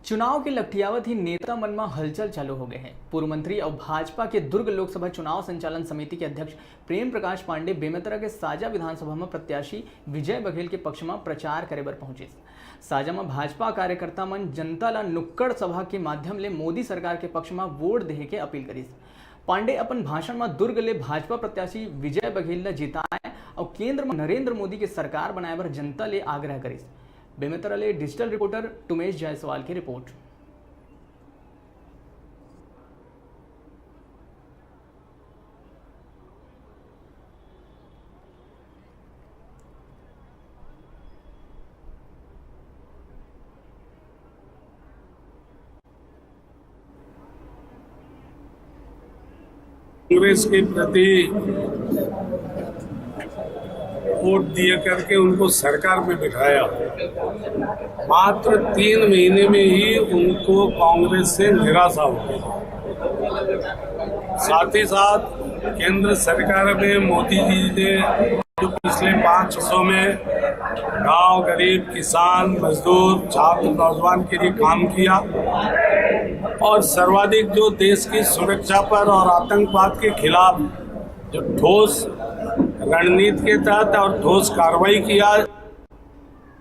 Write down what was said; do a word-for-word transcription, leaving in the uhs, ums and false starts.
चुनाव के लकठियावत ही नेता मन म हलचल चालू हो गए हे। पूर्व मंत्री अउ भाजपा के दुर्ग लोकसभा चुनाव संचालन समिति के अध्यक्ष प्रेम प्रकाश पांडे बेमेतरा के साजा विधानसभा म प्रत्याशी विजय बघेल के पक्ष म प्रचार करे बर पहुंचिस। साजा म भाजपा कार्यकर्ता मन जनता ल नुक्कड़ सभा के माध्यम ले मोदी सरकार के पक्ष म वोट देहे के अपील करिस। पांडे अपन भाषण म दुर्ग ले भाजपा प्रत्याशी विजय बघेल ल जिताए अउ केंद्र म नरेंद्र मोदी के सरकार बनाए बर जनता ले आग्रह करिस। बेमेतरा ले डिजिटल रिपोर्टर टुमेश जायसवाल की रिपोर्ट। कांग्रेस के प्रति वोट दिए करके उनको सरकार में बिठाया। मात्र तीन महीने में ही उनको कांग्रेस से निराशा हो गई। साथ ही साथ केंद्र सरकार में मोदी जी ने जो पिछले पाँच वर्षों में गांव, गरीब, किसान, मजदूर, छात्र, नौजवान के लिए काम किया और सर्वाधिक जो देश की सुरक्षा पर और आतंकवाद के खिलाफ जो ठोस रणनीति के तहत और ठोस कार्रवाई किया,